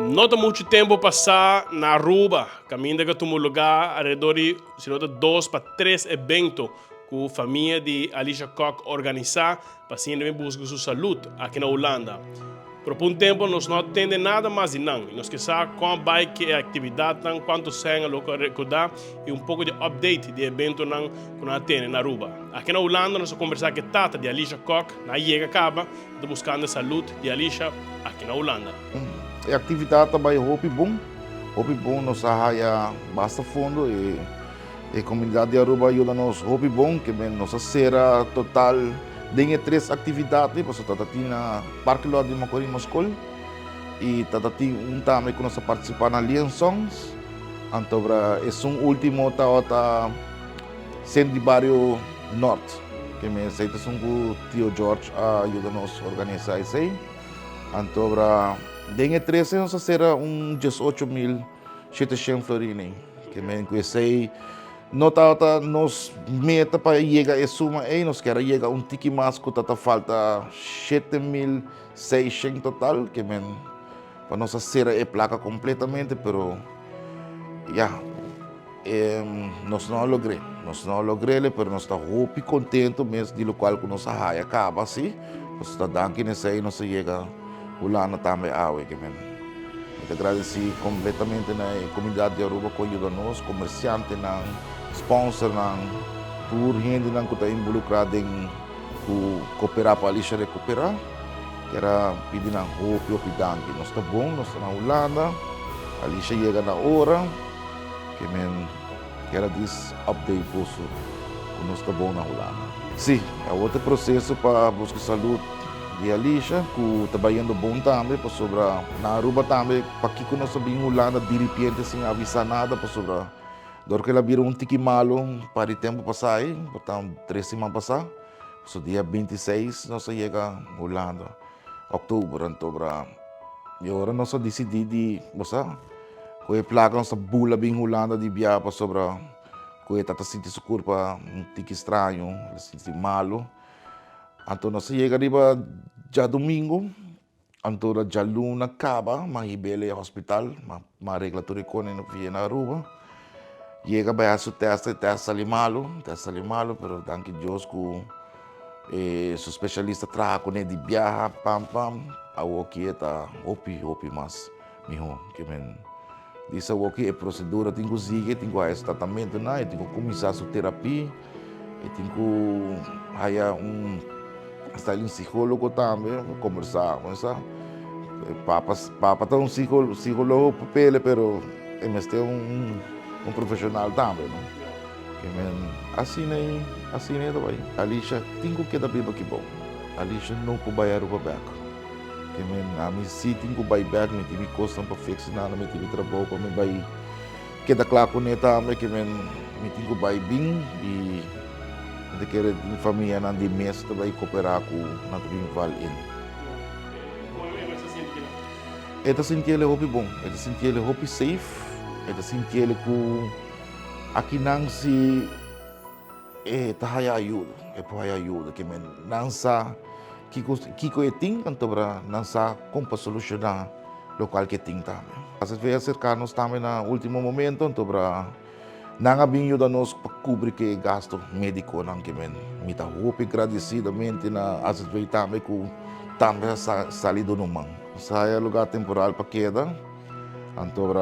No ta muchu tempu pasá na Aruba, kaminda ku a tuma lugá alrededor di si no ta dos pa tres ebento ku famia di Alicia Kock organisá pa asina tambe buska su salud aki na Hulanda. Pero pa un tempu nos no a tende nada mas di nan i nos ke sa kon a bai ku e aktividatnan, kuantu sèn a loke a rekoudá i un poko di update di e ebentonan ku nan a tene na Aruba. Aki na Hulanda nos a kombersá ku e tata di Alicia Kock, nan a yega kaba i ta buskando e salud di Alicia aki na Hulanda. E aktividat ta bai hopi bon, hopi bon, nos a haya basta fondo i E comunidad di Aruba a yuda nos hopi bon, ke men nos a sera total den e tres actividadnan, pasobra ta tin na parking lot di Macorima School y ta tin un tambe cu nos a participa na Lien Songs, antobra esun ultimo tabata Centro di Bario Noord, ke men esey ta esun cu Tio George a yuda nos organisa esey, antobra den e tres nos a sera un 18 mil. 700 florin. Ke men ku esei no tabata nos meta pa yega e suma ei, nos kier a yega un tiki mas ku ta falta 7600 total, ke men pa nos a sera e plaka kompletamente, pero ya, nos no a logr'é, nos no a logr'é, pero nos ta hopi kontento mes di lokual ku nos a haya kaba si, pasobra ta danki na esei nos a yega Hulanda tambe awe, ke men. Mi ta gradesí kompletamente na e komunidat di Aruba ku a yuda nos, komersiantenan, sponsornan, tur hendenan ku ta involukrá den ku koperá pa Alicia rekuperá. Kier a pidi nan hopi hopi danki. Nos ta bon, nos ta na Hulanda, Alicia yega na ora, ke men kier a dis update boso ku nos ta bon na Hulanda. Sí, awor ta e proseso pa buska salud di Alicia ku ta bayendo bon tambe pasobra na Aruba tambe pakiko nos a bin Hulanda diripiente sin avisa nada pasobra dor ku el a bira un tiki malo un par di tempu pasa ei por ta un tres siman pasa pasobra dia 26 nos a yega Hulanda oktober antobra i ora nos a disidi di bo sa ku e plaka nos a bula bin Hulanda di bia pasobra ku e ta ta sinti su kurpa un tiki straño el a sinti malo. Anto nos a yega riba djadumingu, anto ora djaluna kaba m'a hib'el e hospital, m'a regla tur e kos na via na Aruba. Yega bai hasi su tèst, e tèst sali malu, tèst sali malu, pero danki Dios ku e su spesialista traha kuné di biaha pam pam, awoki e ta hopi hopi mas mihó ke men. Di awoki e prosedura tin ku sigui, e tin ku haya su tratamentunan, e tin ku kuminsá su terapia. E tin ku haya un hasta un psicólogo tambe pa kombersá ku esa. Papa papa ta un psicólogo pa pele pero e mester un un profeshonal tambe no. Ke men asina ei asina ei ta bai. Alicia tin ku keda biba aki bou. Alicia no por bai Aruba bèk. Ke men ami si tin ku bai bèk mi tin mi kosnan pa fix nada mi tin mi trabou pa mi bai. Keda kla kuné tambe ke men mi tin ku bai bin i mi ta kere tin famianan di mes ta bai koperá ku nan ta bin val in. E ta sinti el hopi bon, e ta sinti el hopi safe, e ta sinti el ku akinan si e ta haya ayuda, e por haya ayuda ke men nan sa kiko kiko e tin anto nan sa kon pa solushoná lokual ke tin tambe. Asina fe a serká nos tambe na último momento anto nan a bin yuda nos pa kubri ku e gasto médikonan ke men mi ta hopi gradesidamente na AZV tambe ku tambe a sali duna un man. Nos a haya lugá temporal pa keda anto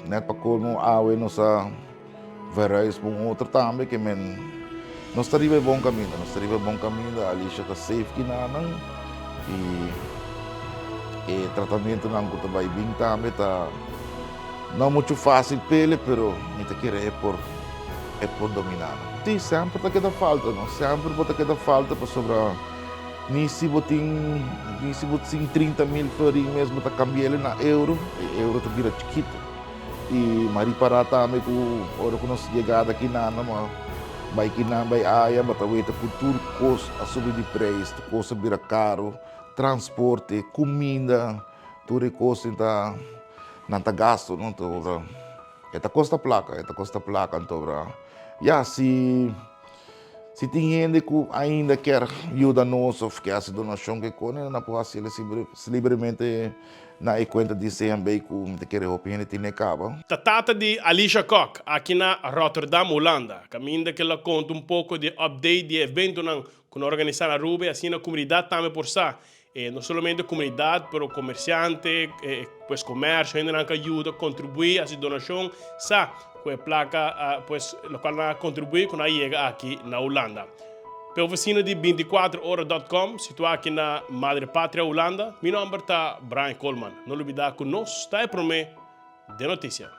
nèt pa kolmo awe nos a Verhuis pa un otro tambe ke men nos ta riba e bon kaminda, nos ta riba e bon kaminda, Alicia ta safe kinanan i e tratamentunan ku ta bai bin tambe ta no muchu fásil p'ele pero mi ta kere e por e por dominá nan. Sí, semper ta keda falta no, semper bo ta keda falta pasobra ni si bo tin ni si bo tin 30 mil florin mes bo ta kambi'el na euro, e euro ta bira chikitu. I m'a ripará tambe ku ora ku nos yegada kinan a bai kinan bai aya bo ta weta ku tur kos a subi di preis, tur kos a bira karu, transporte, kuminda, tur e kos ta nan ta gasto no anto e ta kosta plaka, e ta kosta plaka anto ya si. Si tin hende ku ainda kier yuda nos of ke hasi donashon ke kone nan por hasi libremente na e kuenta di CMB ku mi ta kere hopi hende tine kaba. Ta tata di Alicia Kok, aki na Rotterdam, Hulanda. Kaminda ke lo konta un poko di e update di e eventonan ku nan organisá na Aruba y asina komunidat tambe por sa. E no solamente komunidat pero komersiante, pues komersio, hendenan ku a yuda kontribuí, hasi donashon, sa ku e plaka pues lokual nan a kontribuí ku nan a yega aki na Hulanda. P'e ofisina di 24 ora dot com situá aki na Madre Patria Hulanda, mi nòmber ta Brian Koolman. No lubidá ku nos ta e promé den notisia.